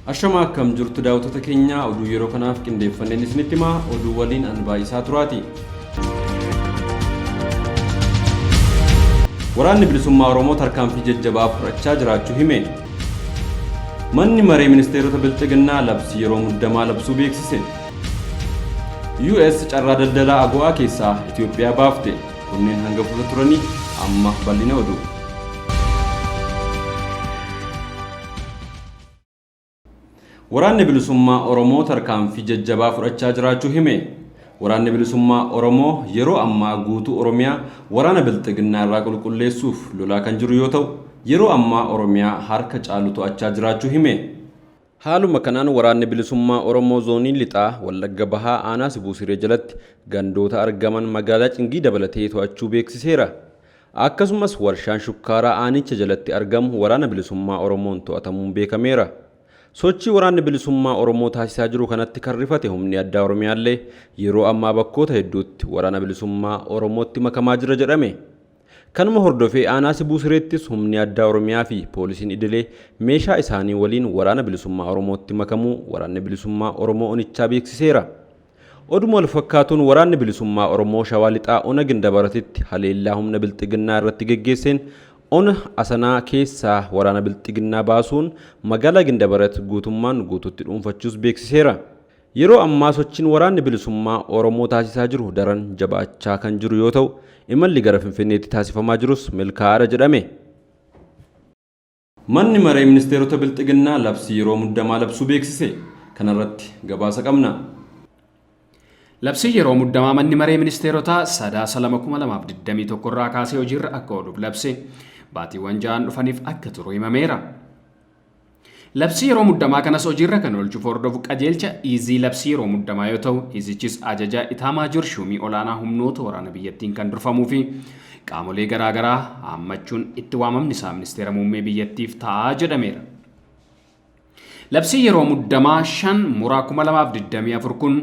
Ashama akkam jirtu daawwattoota keenya oduu yeroo kanaaf qindeeffanneen isinitti himaa oduu waliin an baay'isaa turaati. Waraanni Bilisummaa Oromoo tarkaanfii jajjabaa fudhachaa jiraachuu hime. Manni maree ministeerota Bilxiginnaa labsii yeroo muddamaa labsuu beeksise. US carraa daldalaa AGOA keessaa Itoophiyaa baafte. Kunneen hangafoota turanii amma bal'ina oduu. Waraanni Bilisummaa Oromoo tarkaanfii jajjabaa fudhachaa jiraachuu hime. Waraanni Bilisummaa Oromoo yeroo ammaa guutuu Oromiyaa waraana Bilxiginnaa irraa qulqulleessuuf lolaa kan jiru yoo ta'u, yeroo ammaa Oromiyaa harka caalu to'achaa jiraachuu hime. Haaluma kanaan Waraanni Bilisummaa Oromoo Zoonii Lixaa Wallagga Bahaa Aanaa Sibuu Siree jalatti gandoota argaman magaalaa Cingii dabalatee to'achuu beeksiseera. Akkasumas warshaan shukkaaraa aanicha jalatti argamu Waraana Bilisummaa Oromoon to'atamuun beekameera. Sochii Waraanni Bilisummaa Oromoo taasisaa jiru kanatti kan rifate Humni Addaa Oromiyaallee yeroo ammaa bakkoota hedduutti Waraana Bilisummaa Oromootti makamaa jira jedhame. Kanuma hordofee Aanaa Sibuu Sireettis Humni Addaa Oromiyaa fi Poolisiin Idilee meeshaa isaanii waliin Waraana Bilisummaa Oromootti makamuu Waraanni Bilisummaa Oromoo Onichaa beeksiseera. Oduma walfakkaatuun Waraanni Bilisummaa Oromoo Shawaa Lixaa Ona Gindabaratitti haleellaa humna Bilxiginnaa irratti geggeesseen Ona Asanaa keessaa waraana Bilxiginnaa baasuun magaalaa Gindabarat guutummaan guutuutti dhuunfachuus beeksiseera. Yeroo ammaa sochiin Waraanni Bilisummaa Oromoo taasisaa jiru daran jabaachaa kan jiru yoo ta'u, imalli gara Finfinneetti taasifamaa jirus milkaa'aadha jedhame. Manni Maree Ministeerota Bilxiginnaa labsii yeroo muddamaa labsuu beeksise. Kanarratti gabaasa qabna. Labsiin yeroo muddamaa Manni Maree Ministeerotaa Sadaasa 2, 2021 irraa kaasee hojiirra akka ooluuf labse baatiiwwan ja'an dhufaniif akka turu himameera. Labsii yeroo muddamaa kanas hojiirra kan oolchuuf hordofu qajeelcha Iizii labsii yeroo muddamaa yoo ta'u, Iizichis ajajaa Itaamaajoor Shuumii olaanaa humnoota waraana biyyattiin kan durfamuu fi qaamolee garaa garaa haammachuun itti waamamni isaa ministeera muummee biyyattiif ta'a jedhameera. Labsiin yeroo muddamaa 5 muraa 2024 kun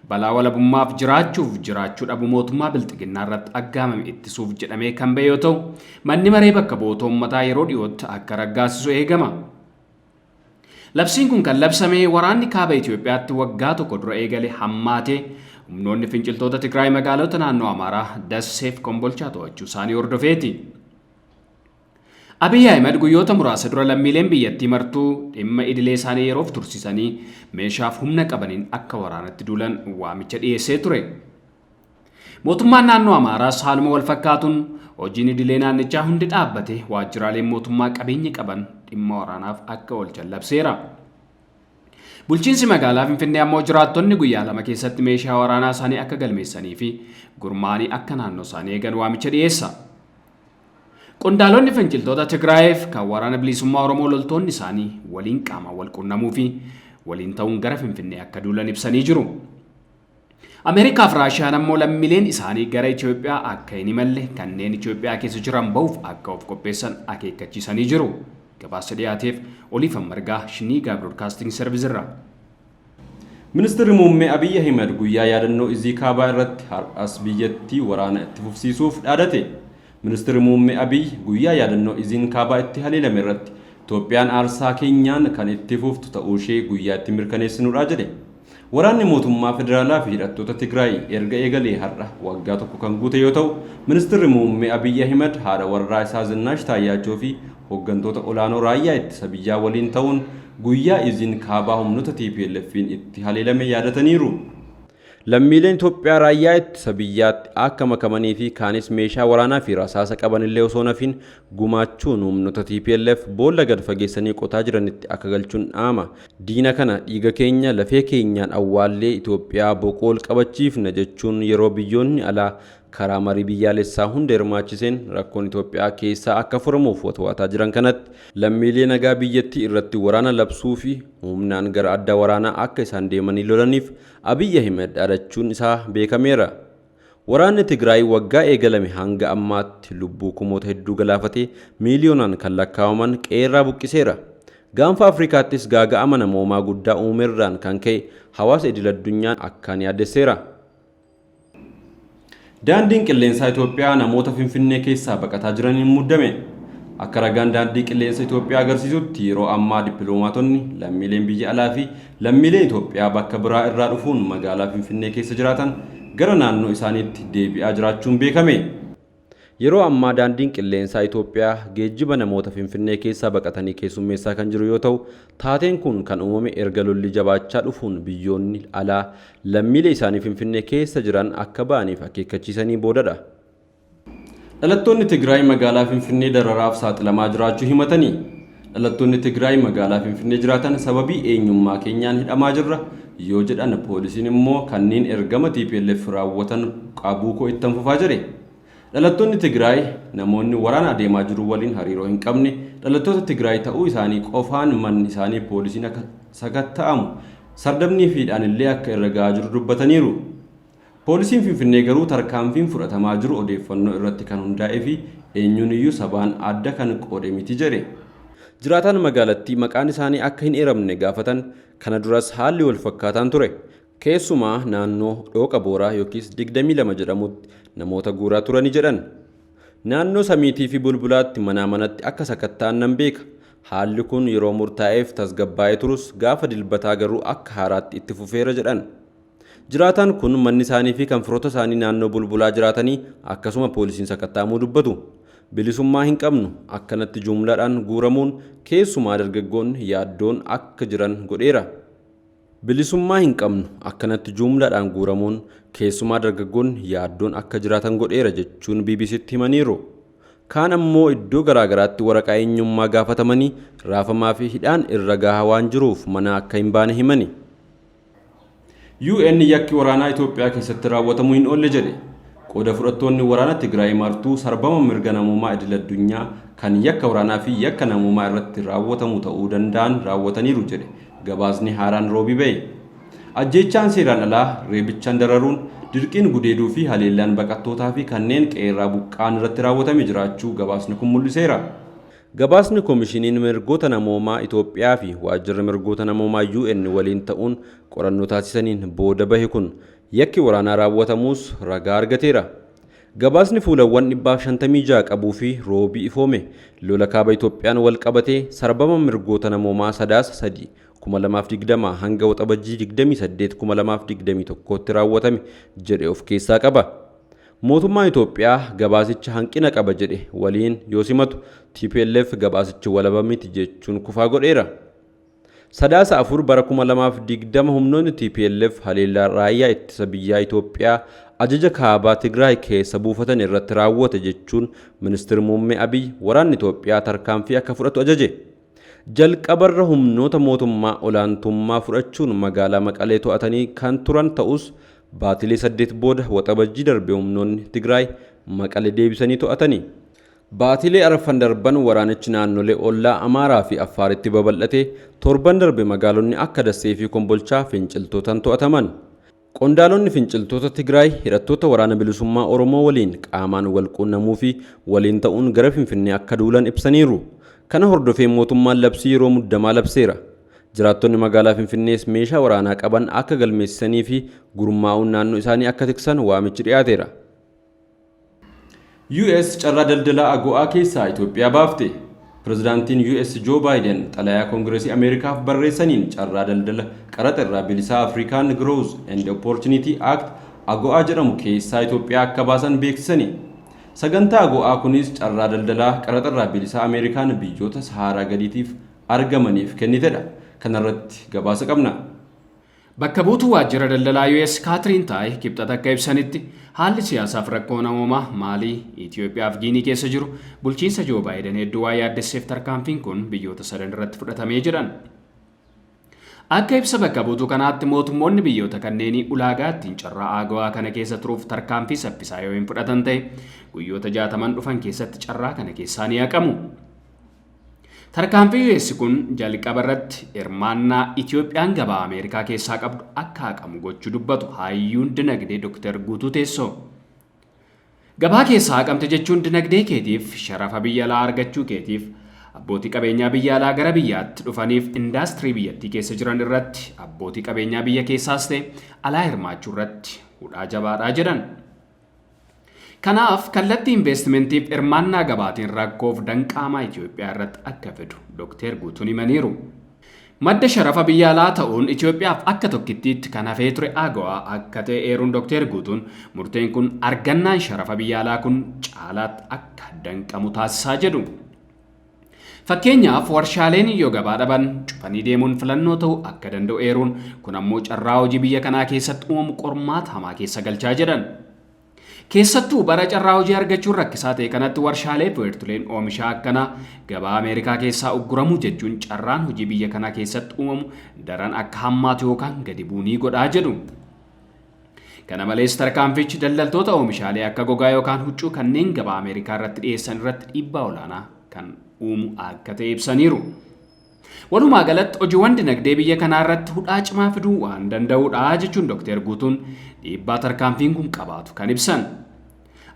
balaa walabummaaf jiraachuuf jiraachuu dhabuu mootummaa Bilxiginnaa irratti aggaamame ittisuuf jedhamee kan ba'e yoo ta'u, manni maree bakka bu'oota uummataa yeroo dhiyootti akka raggaasisu eegama. Labsiin kun kan labsame waraanni kaaba Itoophiyaatti waggaa tokko dura eegale hammaatee humnoonni finciltoota Tigraay magaalota naannoo Amaaraa Dasseef Kombolchaa to'achuu isaanii hordofeeti. Abiy Ahimad guyyoota muraasa dura lammiileen biyyattii martuu dhimma idilee isaanii yeroof tursiisanii meeshaaf humna qabaniin akka waraanatti duulan waamicha dhiyeessee ture. Mootummaan naannoo Amaaraas haaluma wal fakkaatuun hojiin idilee naannichaa hundi dhaabbatee waajjiraaleen mootummaa qabeenya qaban dhimma waraanaaf akka oolchan labseera. Bulchiinsi magaalaa Finfinnee ammoo jiraattonni guyyaa 2 keessatti meeshaa waraanaa isaanii akka galmeessanii fi gurmaa'anii akka naannoo isaanii eegan waamicha dhiyeessa. Qondaalonni finciltoota Tigraayiif kan Waraana Bilisummaa Oromoo loltoonni isaanii waliin qaamaan wal qunnamuu fi waliin ta'uun gara Finfinnee akka duulan ibsanii jiru. Ameerikaa fi Raashiyaan ammoo lammiileen isaanii gara Itoophiyaa akka hin imalle kanneen Itoophiyaa keessa jiran bahuuf akka of qopheessan akeekkachiisanii jiru. Gabaasa dhiyaateef Oliifan Margaa Shiniigaa Broadcasting Service irraa. Ministirri Muummee Abiy Ahimad guyyaa yaadannoo Izii Kaabaa irratti har'as biyyattii waraana itti fufsiisuuf dhaadate. Ministirri Muummee Abiy guyyaa yaadannoo Iziin Kaabaa itti haleelame irratti Itoophiyaan aarsaa keenyaan kan itti fuftu ta'uushee guyyaa itti mirkaneessinudha jedhe. Waraanni mootummaa federaalaa fi hidhattoota Tigraay erga eegalee har'a waggaa tokko kan guute yoo ta'u, Ministirri Muummee Abiy Ahimad haadha warraa isaa Zinnaash Taayyaachoo fi hoggantoota olaanoo raayyaa ittisa biyyaa waliin ta'uun guyyaa Iziin Kaabaa humnoota TPLF'n itti haleelame yaadataniiru. Lammiileen Itoophiyaa raayyaa ittisa biyyaatti akka makamanii fi kaanis meeshaa waraanaa fi rasaasa qabanillee osoo hin hafiin gumaachuun humnoota tplf boolla gad fageessanii qotaa jiranitti akka galchun dhaama. Diina kana dhiiga keenya lafee keenyaan awwaallee Itoophiyaa boquu ol qabachiifna jechuun yeroo biyyoonni alaa karaa marii biyyaalessaa hunda hirmaachiseen rakkoon Itoophiyaa keessaa akka furamuuf watwaataa jiran kanatti lammiilee nagaa biyyattii irratti waraana labsuu fi humnaan gara adda waraanaa akka isaan deemanii lolaniif Abiy Ahimed dhaadachuun isaa beekameera. Waraanni Tigraay waggaa eegalame hanga ammaatti lubbuu kumoota hedduu galaafatee miiliyoonaan kan lakkaa'aman qe'eerraa buqqiseera. Gaanfa Afrikaattis gaaga'ama namoomaa guddaa uumerraan kan ka'e hawaasa idil-addunyaan akkaan yaaddesseera. Daandiin Qilleensaa Itoophiyaa namoota Finfinnee keessaa baqataa jiraniin muddame. Akka ragaan daandii qilleensa Itoophiyaa agarsiisutti yeroo ammaa dippiloomaatonni lammiileen biyya alaa fi lammiileen Itoophiyaa bakka biraa irraa dhufuun magaalaa Finfinnee keessa jiraatan gara naannoo isaaniitti deebi'aa jiraachuun beekame. Yeroo ammaa daandiin qilleensaa Itoophiyaa geejjiba namoota Finfinnee keessaa baqatanii keessummeessaa kan jiru yoo ta'u, taateen kun kan uumame erga lolli jabaachaa dhufuun biyyoonni alaa lammiilee isaanii Finfinnee keessa jiran akka ba'aniif akeekkachiisanii boodadha. Dhalattoonni Tigraay magaalaa Finfinnee dararaaf saaxilamaa jiraachuu himatanii. Dhalattoonni Tigraay magaalaa Finfinnee jiraatan sababii eenyummaa keenyaan hidhamaa jirra yoo jedhan, poolisiin immoo kanneen ergama TPLF raawwatan qabuu koo ittan fufaa jedhe. Dhalattoonni Tigraay namoonni waraana adeemaa jiru waliin hariiroo hin qabne dhalattoota Tigraay ta'uu isaanii qofaan manni isaanii poolisiin akka sakatta'amu, sardamnii fi hidhaan illee akka irra gahaa jiru dubbataniiru. Poolisiin Finfinnee garuu tarkaanfiin fudhatamaa jiru odeeffannoo irratti kan hundaa'ee fi eenyuun iyyuu sabaan adda kan qoode miti jedhe. Jiraataan magaalattii maqaan isaanii akka hin eeramne gaafatan kana duras haalli wal fakkaataan ture. Keessumaa naannoo Dhooqa Booraa yookiis 22 jedhamutti namoota guuraa turani jedhan. Naannoo Samiitii fi Bulbulaatti manaa manatti akka sakatta'an nan beeka. Haalli kun yeroo murtaa'eef tasgabbaa'ee turus gaafa Dilbataa garuu akka haaraatti itti fufeera jedhan. Jiraataan kun manni isaanii fi kan firoota isaanii naannoo Bulbulaa jiraatanii akkasuma poolisiin sakatta'amuu dubbatu. Bilisummaa hin qabnu, akkanatti jumlaadhaan guuramuun keessumaa dargaggoonni yaaddoon akka jiran godheera. Bilisummaa hin qabnu, akkanatti jumlaadhaan guuramuun keessumaa dargaggoonni yaaddoon akka jiraatan godheera jechuun BBCtti himaniiru. Kaan ammoo iddoo garaagaraatti waraqaa eenyummaa gaafatamanii raafamaa fi hidhaan irra gahaa waan jiruuf mana akka hin baane himani. UN yakki waraanaa Itoophiyaa keessatti raawwatamuu hin oolle jedhe. Qooda fudhattoonni waraana Tigraay martuu sarbama mirga namoomaa idil addunyaa kan yakka waraanaa fi yakka namoomaa irratti raawwatamu ta'uu danda'an raawwataniiru jedhe gabaasni haaraan Roobii ba'e. Ajjeechaan seeraan alaa, reebichaan dararuun, dirqiin gudeeduu fi haleellaan baqattootaa fi kanneen qe'eerraa buqqa'an irratti raawwatame jiraachuu gabaasni kun mul'iseera. Gabaasni Komishiniin Mirgoota Namoomaa Itoophiyaa fi Waajjirri Mirgoota Namoomaa UN waliin ta'uun qorannoo taasisaniin booda bahe kun yakki waraanaa raawwatamuus ragaa argateera. Gabaasni fuulawwan 156 qabuu fi Roobii ifoome lola kaaba Itoophiyaan wal qabatee sarbama mirgoota namoomaa Sadaasa 3, 2020 hanga Waxabajjii 28, 2021tti raawwatame jedhe of keessaa qaba. Mootummaan Itoophiyaa gabaasicha hanqina qaba jedhe waliin yoo simatu, TPLF gabaasichi walaba miti jechuun kufaa godheera. Sadaasa 4 bara 2020 humnoonni TPLF haleellaa raayyaa ittisa biyyaa Itoophiyaa ajaja kaabaa Tigraay keessa buufatan irratti raawwate jechuun Ministir Muummee Abiy waraanni Itoophiyaa tarkaanfii akka fudhatu ajaje. Jalqabarra humnoota mootummaa olaantummaa fudhachuun magaalaa Maqalee to'atanii kan turan ta'us, baatilee 8 booda Waxabajjii darbe humnoonni Tigraay Maqalee deebisanii to'atani. Baatilee arfan darban waraanichi naannolee ollaa Amaaraa fi Affaaritti babal'ate torban darbe magaalonni akka Dassee fi Kombolchaa finciltootaan to'ataman. Qondaalonni finciltoota Tigraay hidhattoota Waraana Bilisummaa Oromoo waliin qaamaan wal quunnamuu fi waliin ta'uun gara Finfinnee akka duulan ibsaniiru. Kana hordofee mootummaan labsii yeroo muddamaa labseera. Jiraattonni magaalaa Finfinnees meeshaa waraanaa qaban akka galmeessisanii fi gurmaa'uun naannoo isaanii akka tiksan waamichi dhiyaateera. US carraa daldalaa AGOA keessaa Itoophiyaa baafte. Pirezidaantiin US Joo Baayiden xalayaa Koongireesii Ameerikaaf barreessaniin carraa daldala qaraxa irraa bilisaa African Growth and Opportunity Act, AGOA jedhamu keessaa Itoophiyaa akka baasan beeksisani. Sagantaa AGOA kunis carraa daldalaa qaraxa irraa bilisaa Ameerikaan biyyoota Sahaaraa gadiitiif argamaniif kennitedha. Kanarratti gabaasa qabna. Bakka buutuu waajjira daldalaa US Kaatiriin Taayi Kibxata akka ibsanitti, haalli siyaasaaf rakkoo namoomaa Maalii, Itoophiyaa fi Giinii keessa jiru bulchiinsa Joo Baayiden hedduu waan yaaddesseef tarkaanfiin kun biyyoota sadan irratti fudhatamee jedhan. Akka ibsa bakka buutuu kanaatti, mootummoonni biyyoota kanneenii ulaagaa ittiin carraa AGOA kana keessa turuuf tarkaanfii saffisaa yoo hin fudhatan ta'e, guyyoota 60n dhufan keessatti carraa kana keessaa ni haqamu. Tarkaanfii US kun jalqaba irratti hirmaannaa Itoophiyaan gabaa Ameerikaa keessaa qabdu akka haqamu gochuu dubbatu hayyuun dinagdee Dr. Guutuu Teessoo. Gabaa keessaa haqamte jechuun dinagdee keetiif, sharafa biyya alaa argachuu keetiif, abbootii qabeenyaa biyya alaa gara biyyaatti dhufaniif, indaastirii biyyattii keessa jiran irratti abbootii qabeenyaa biyya keessaas ta'e alaa hirmaachuu irratti hudhaa jabaadhaa jedhan. Kanaaf kallattii investimentiif hirmaannaa gabaatiin rakkoof danqaamaa Itoophiyaa irratti akka fidu Dr. Guutuun himaniiru. Madda sharafa biyya alaa ta'uun Itoophiyaaf akka tokkittiitti kan hafee ture AGOA akka ta'e eeruun Dr. Guutuun murteen kun argannaan sharafa biyya alaa kun caalaatti akka danqamu taasisaa jedhu. Fakkeenyaaf warshaaleen yoo gabaa dhaban cufanii deemuun filannoo ta'uu akka danda'u eeruun kun ammoo carraa hojii biyya kanaa keessatti uumamu qormaata hamaa keessa galchaa jedhan. Keessattuu bara carraa hojii argachuun rakkisaa ta'e kanatti warshaalee fi wiirtuleen oomisha akkanaa gabaa Ameerikaa keessaa ugguramuu jechuun carraan hojii biyya kanaa keessatti uumamu daran akka hammaatu yookaan gadi bu'u ni godhaa jedhu. Kana malees tarkaanfichi daldaltoota oomishaalee akka gogaa yookaan huccuu kanneen gabaa Ameerikaa irratti dhiyeessan irratti dhiibbaa olaanaa kan uumu akka ta'e ibsaniiru. Walumaa galatti hojiiwwan dinagdee biyya kanaa irratti hudhaa cimaa fiduu waan danda'udha jechuun Dr. Guutuun dhiibbaa tarkaanfiin kun qabaatu kan ibsan.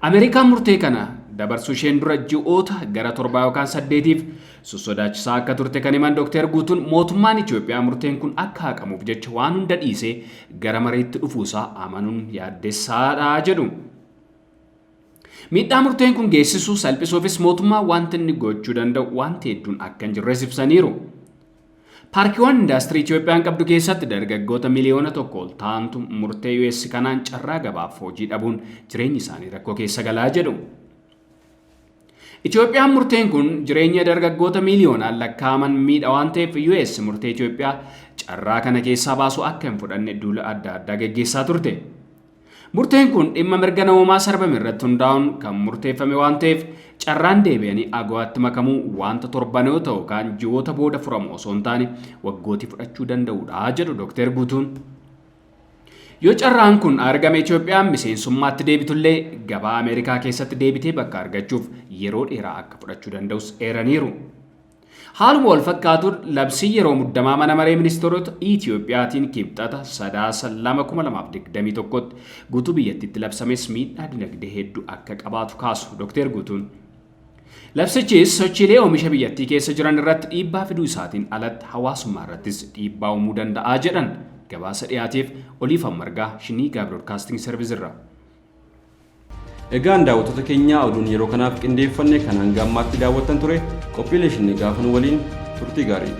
Ameerikaan murtee kana dabarsuu isheen dura ji'oota gara 7 yookaan 8tiif sossodaachisaa akka turte kan himan Dr. Guutuun mootummaan Itoophiyaa murteen kun akka haqamuuf jecha waan hunda dhiisee gara mariitti dhufuusaa amanuun yaaddessaadha jedhu. Miidhaa murteen kun geessisu salphisuufis mootummaa wanti inni gochuu danda'u wanti hedduun akka hin jirres ibsaniiru. Paarkiiwwan indaastirii Itoophiyaan qabdu keessatti dargaggoota 1 miliyoona ol ta'antu murtee US kanaan carraa gabaaf hojii dhabuun jireenyi isaanii rakkoo keessa galaa jedhu. Itoophiyaan murteen kun jireenya dargaggoota miiliyoonaan lakkaa'aman miidha waan ta'eef US murtee Itoophiyaa carraa kana keessaa baasuu akka hin fudhanne duula adda addaa geggeessaa turte. Murteen kun dhimma mirga namoomaa sarbame irratti hundaa'uun kan murteeffame waan ta'eef carraan deebi'anii AGOAtti makamuu wanta torbanoota yookaan ji'oota booda furamu osoo hin taane waggootii fudhachuu danda'udha jedhu Dr. Guutuun. Yoo carraan kun argame Itoophiyaan miseensummaatti deebitullee gabaa Ameerikaa keessatti deebitee bakka argachuuf yeroo dheeraa akka fudhachuu danda'us eeraniiru. Haaluma wal fakkaatuun labsii yeroo muddamaa mana maree ministeerota Itoophiyaatiin kibxata 3 2/2021 guutuu biyyattiitti labsames miidhaa dinagdee hedduu akka qabaatu kaasu Dr. Guutuun. Labsichis sochiilee oomisha biyyattii keessa jiran irratti dhiibbaa fiduu isaatiin alatti hawaasummaa irrattis dhiibbaa uumuu danda'a jedhan. Gabaasa dhiyaateef Oliifan Margaa Shiniigaa Broadcasting Service irraa. Egaan daawwattoota keenyaa oduun yeroo kanaaf qindeeffanne kan hanga ammaatti daawwattan ture qophiilee Shinnigaa waliin turtii gaarii.